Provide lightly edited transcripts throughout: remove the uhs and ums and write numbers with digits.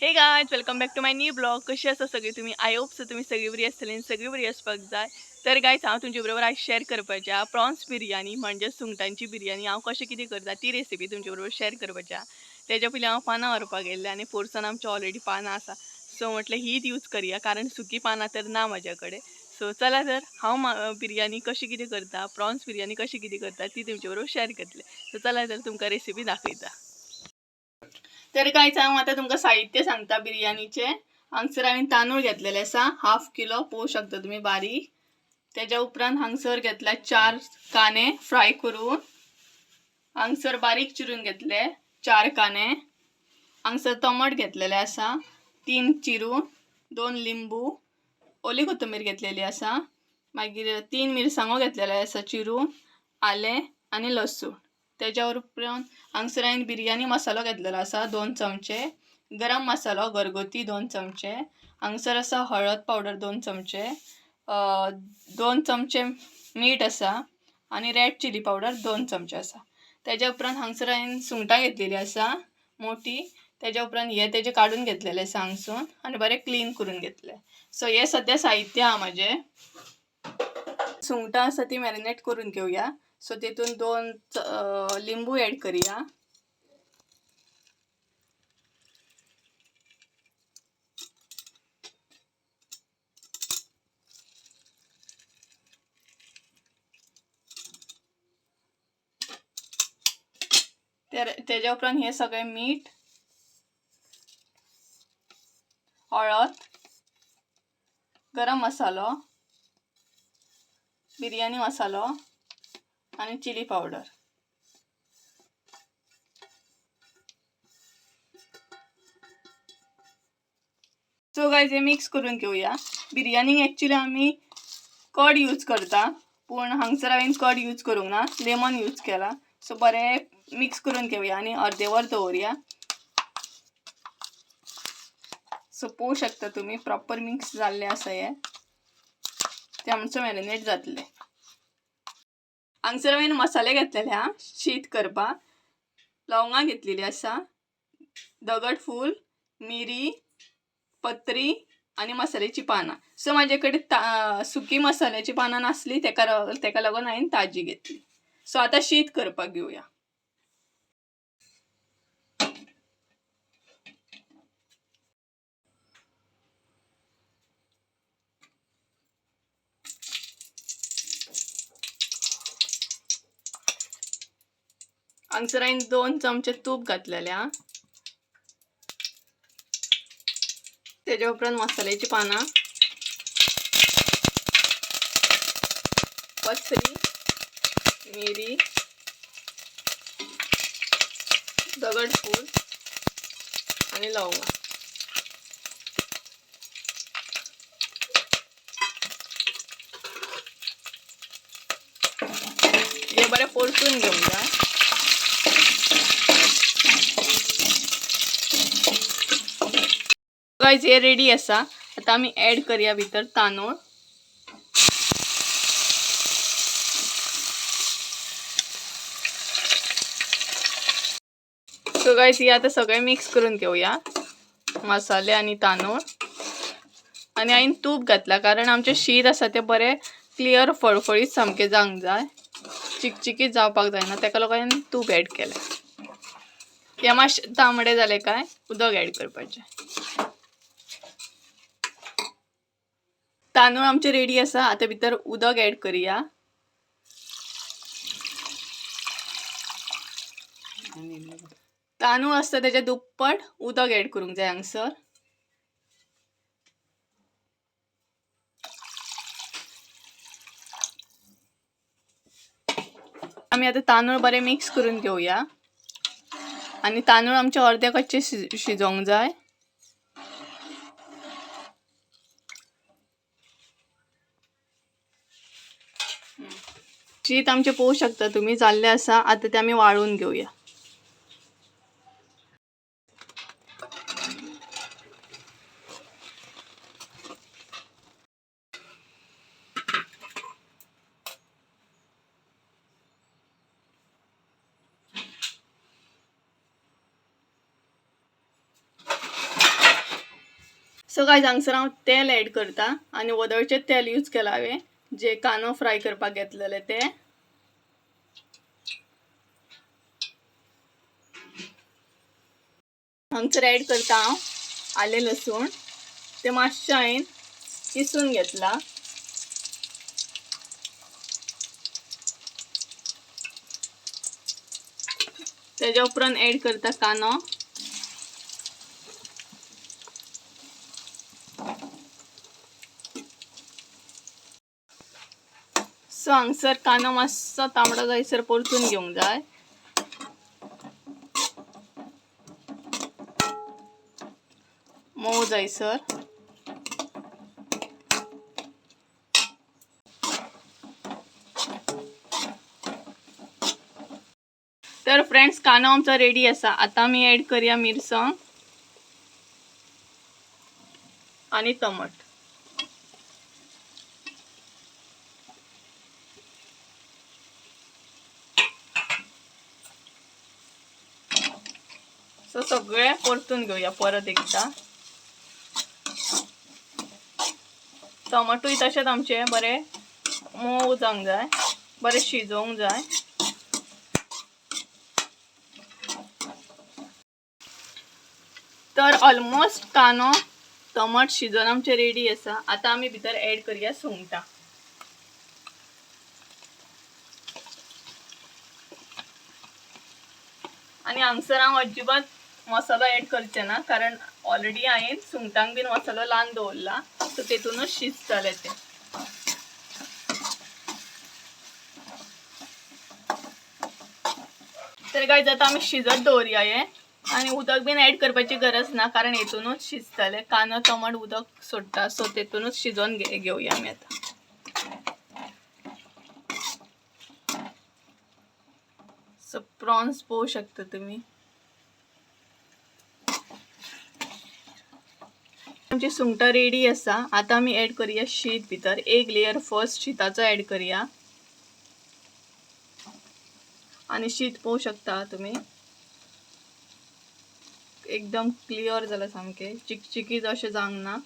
Hey guys, welcome back to my new blog. कशी आसा सगळी तुम्ही? I hope so तुम्ही सगळी बरी आसतली आनी सगळी बरी आसपाक जाय. तर गायज, हांव तुमचे बरोबर आयज शेअर करपाचें आहा प्रॉन्स बिरयानी, म्हणजे सुंगटांची बिरयानी. हांव कशें कितें करता ती रेसिपी तुमचे बरोबर शेअर करपाची आहा. तेज्या पयलीं हांव पानां व्हरपाक गेल्लें आनी पोरसान आमच्या ऑलरेडी पानां आसा, सो म्हटलें हीच यूज करया, कारण सुकी पानां तर ना म्हाज्या कडेन. सो चला तर हांव बिरयानी कशी कितें करता, प्रॉन्स बिरयानी कशी कितें करता ती तुमचे बरोबर शेअर करतलें. सो चला तर तुमकां रेसिपी दाखयता. तर गायज, हांव आतां तुमकां साहित्य सांगता बिरयानीचें. हांगसर हांवें तांदूळ घेतलेले आसा हाफ किलो, पळोवंक शकता तुमी बारीक. तेज्या उपरांत हांगसर घेतल्या 4 कांदे फ्राय करून, हांगसर बारीक चिरून घेतले 4 कांदे. हांगसर टोमाट घेतलेले आसा 3 चिरून, 2 लिंबू, ओली कोथंबीर घेतलेली आसा, मागीर 3 मिरसांगो घेतलेले आसा चिरून, आलें आनी लसूण. तेज्या उपरांत हांगसर हांवें बिरयानी मसालो घेतलेलो आसा 2 चमचे, गरम मसालो घरगुती 2 चमचे, हांगसर आसा हळद पावडर 2 चमचे, 2 चमचे मीठ आसा आनी रेड चिली पावडर 2 चमचे आसा. तेज्या उपरांत हांगसर हांवें सुंगटां घेतलेली आसा मोटी. तेज्या उपरांत हे तेजे काडून घेतलेले आसा हांगसून आनी बरें क्लीन करून घेतले. सो हे सद्या साहित्य आहा म्हाजें. सुंगटां आसा ती मॅरिनेट करून घेवया. सो तितून 2 लिंबू ॲड करया, तेज्या उपरांत हे सगळें मीठ, हळद, गरम मसालो, बिरयानी मसालो आनी चिली पावडर. सो गायज, हे मिक्स करून घेवया. बिरयानीक एक्चुली आमी कर्ड यूज करता, पूण हांगसर हांवें कर्ड यूज करूंक ना, लेमन यूज केला. सो बरें मिक्स करून घेवया आनी अर्दे वर दवरया. सो पळोवंक शकता तुमी प्रॉपर मिक्स जाल्लें आसा हें, तें आमचें मॅरिनेट जातलें. हांगसर हांवें मसाले घेतलेले आहा शीत करपाक. लवंगां घेतलेली आसा, दगडफूल, मिरी, पत्री आनी मसाल्याची पानां. सो म्हाजे कडेन सुकी मसाल्याची पानां नासली, तेका लागून हांवें ताजी घेतली. सो आतां शीत करपाक घेवया. हांगसर हांवें 2 चमचे तूप घातलेले आहा. तेज्या उपरांत मसाल्याची पानां, पसरी, मिरी, दगडफूल आनी लवंगां. हे बरें परतून घेवंक जाय. गायज, हे रेडी आसा. आतां आमी ॲड करया भितर तांदूळ. सो गायज, हे आतां सगळें मिक्स करून घेवया, मसाले आनी तांदूळ. आनी हांवें तूप घातला कारण आमचें शीत आसा तें बरें क्लियर फळफळीत सामकें जावंक जाय, चिकचिकीत जावपाक जायना, तेका लागून हांवें तूप ॲड केलें. हें मातशें तांबडें जालें काय उदक ॲड करपाचें. तांदूळ आमचे रेडी आसा. आतां भितर उदक ॲड करया. तांदूळ आसता तेच्या दुप्पट उदक ॲड करूंक जाय हांगसर. आमी आतां तांदूळ बरें मिक्स करून घेवया आनी तांदूळ आमचे अर्दे कच्चे शिजोवंक जाय. शीत आमचें पळोवंक शकता तुमी जाल्लें आसा. आतां तें आमी वाळून घेवया. सो गायज हांगसर हांव तेल एड करता आनी वदळचें तेल यूज केलां हांवें, जे कांदो फ्राय करपाक घेतलेले ते. हांगसर एड करता हांव आलें लसूण, ते मातशें हांवें किसून घेतला. तेज्या उपरांत एड करता कांदो. सो हांगसर कांदो मातसो तांबडो जायसर परतून घेवंक जाय. मोव जायसर. तर फ्रेंड्स कांदो आमचो रेडी आसा. आतां आमी एड करया मिरसांग आनी टमाट. सो सगळें परतून घेवया परत एकदां. टमाटूय तशेंच आमचें बरें मोव जावंक जाय, बरें शिजोवंक जाय. तर ऑलमोस्ट कांदो टमाट शिजोवन आमचें रेडी आसा. आतां आमी भितर एड करया सुंगटां. आनी हांगसर हांव अजिबात मसालो एड करचें ना, कारण ऑलरेडी हांवें सुंगटांक बीन मसालो लावन दवरला, सो तेतूनच शिजतलें तें. तर गायज आतां आमी शिजत दवरया हें आनी उदक बीन एड करपाची गरज ना, कारण हेतूनच शिजतलें. कांदो टमाट उदक सोडटा, सो तेतूनच शिजोवन घेवया आमी आतां. सो प्रॉन्स पळोवंक शकता तुमी. आमची सुंगटां रेडी आसा. आतां आमी एड करया शीत भितर. एक लेयर फर्स्ट शिताचो एड करया आनी शीत पळोवंक शकता तुमी एकदम क्लियर जाला, सामकें चिकचिकीत अशें जावंक ना.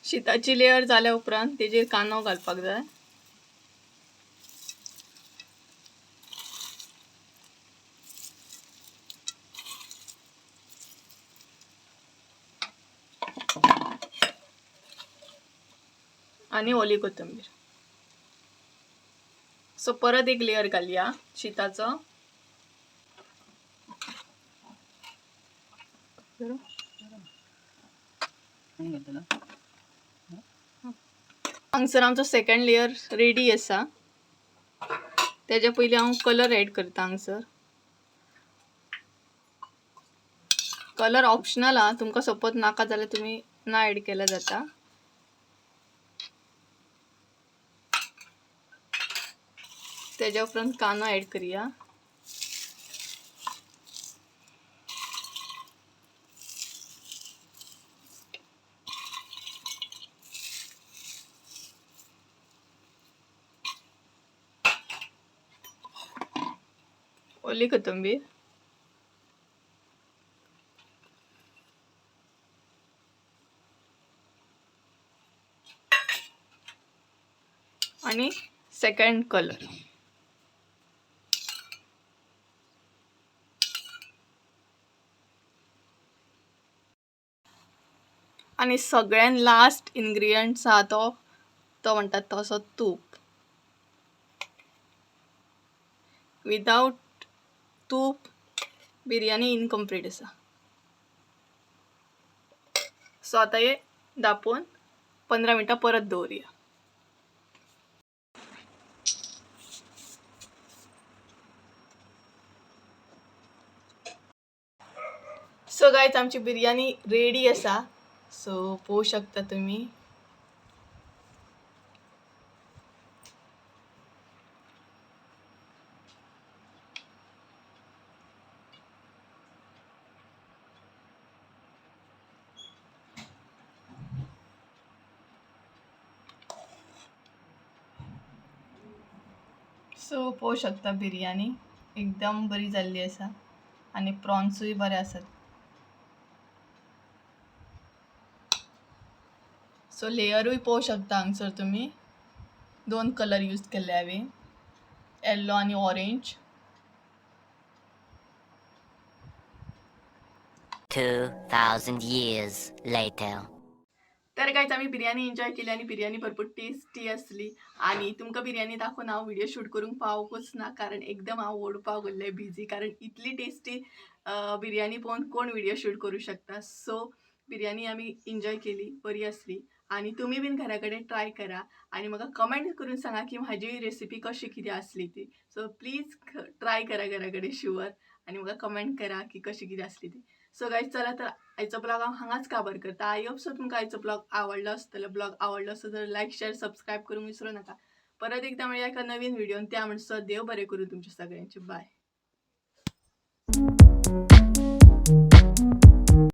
शिताची लेयर जाल्या उपरांत तेजेर कांदो घालपाक जाय. आनी ओली कोथंबीर. सो परत एक लेयर घालया शिताचो. हांगसर आमचो सेकंड लेयर रेडी आसा. तेज्या पयलीं हांव कलर एड करता हांगसर. कलर ऑप्शनल आहा, तुमकां सपोज नाका जाल्यार तुमी ना एड केल्यार जाता. तेज्या उपरांत कांदो एड करया. ओली कोथंबीर. आनी सेकंड कलर. आनी सगळ्यान लास्ट इन्ग्रिडियंट्स आहा तो तो म्हणटात तसो तूप. विदाउट तूप बिरयानी इनकम्प्लीट आसा. सो आतां हे दापोवन 15 मिनटां परत दवरया. सो गायज आमची बिरयानी रेडी आसा. सो पळोवंक शकता तुमी. सो पळोवंक शकता बिरयानी एकदम बरी जाल्ली आसा आनी प्रॉन्सूय बरे आसात. सो लेयरूय पळोवंक शकता हांगसर तुमी. दोन कलर यूज केल्ले हांवें, येल्लो आनी ऑरेंज. 2,000 years later. तर गायज आमी बिरयानी एन्जॉय केली आनी बिरयानी भरपूर टेस्टी आसली. आनी तुमकां बिरयानी दाखोवन हांव व्हिडियो शूट करूंक पावूंकच ना, कारण एकदम हांव ओडपाक उरलें बिजी, कारण इतली टेस्टी बिरयानी पळोवन कोण व्हिडियो शूट करूं शकता. सो बिरयानी आमी एन्जॉय केली, बरी आसली. आनी तुमी बीन घरा कडेन ट्राय करा आनी म्हाका कमेंट करून सांगा की म्हाजी रेसिपी कशी कितें आसली ती. सो प्लीज ट्राय करा घरा कडेन शुअर आनी म्हाका कमेंट करा की कशी कितें आसली ती. सो गायज चला तर आयचो ब्लॉग हांव हांगाच काबार करता. I hope so तुमकां आयचो ब्लॉग आवडलो आसतलो. ब्लॉग आवडलो आसलो तर लायक, शेअर, सबस्क्रायब करूंक विसरू नाका. परत एकदा मेळया एका नवीन व्हिडिओन. त्या म्हणसर देव बरें करूं तुमचें सगळ्यांचें. बाय.